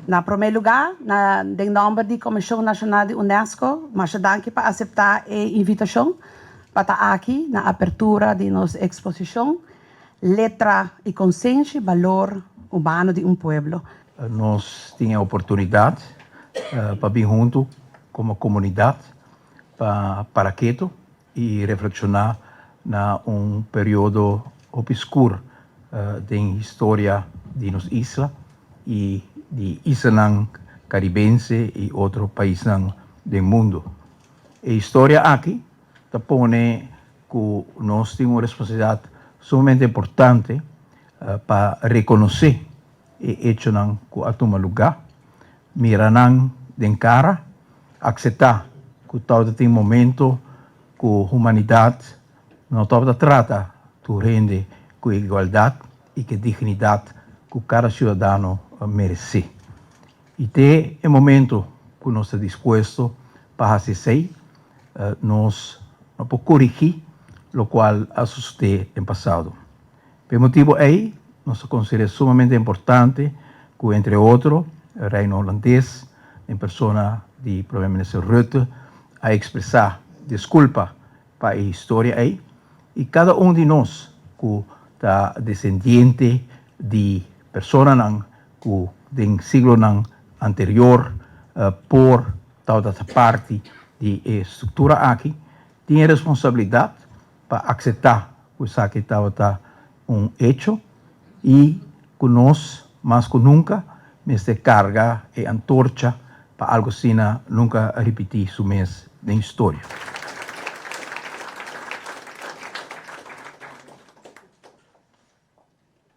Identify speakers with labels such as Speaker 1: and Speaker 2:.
Speaker 1: Na promé lugá, na den nòmber di Komishon Nashonal di UNESCO, masha danki pa aseptá e invitashon pa ta aki na apertura di nos eksposishon Letra i Konsenshi, Balor Humano di un Pueblo.
Speaker 2: Nos tin e oportunidat pa bin huntu komo komunidat pa para ketu i reflekshoná na un periodo hopi skur den historia di nos isla i di islanan karibense i otro paisnan den mundu. E historia aki ta pone ku nos tin un responsabilidat sumamente importante pa rekonosé e echonan ku a tuma lugá, mira nan den kara, akseptá ku tabata tin momento ku humanidat no tabata trata tur hende ku igualdat i ku e dignidat ku kada siudadano meresé. I te e momento ku nos ta dispuesto pa hasi esei, nos no por korigí lokual a sosodé den pasado. P'e motibu ei, nos ta konsider'é sumamente importante ku, entre otro, Reino Holandes, den persona di Prome Minister Rutte, a ekspresá diskulpa pa e historia ei, i kada un di nos ku ta desendiente di personanan ku den siglonan anterior por tabata ta parti di e struktura aki, tin e responsabilidat pa akseptá ku esaki tabata un echo i ku nos mas ku nunka mester karga e antorcha pa algu asina nunka ripití su mes den historia.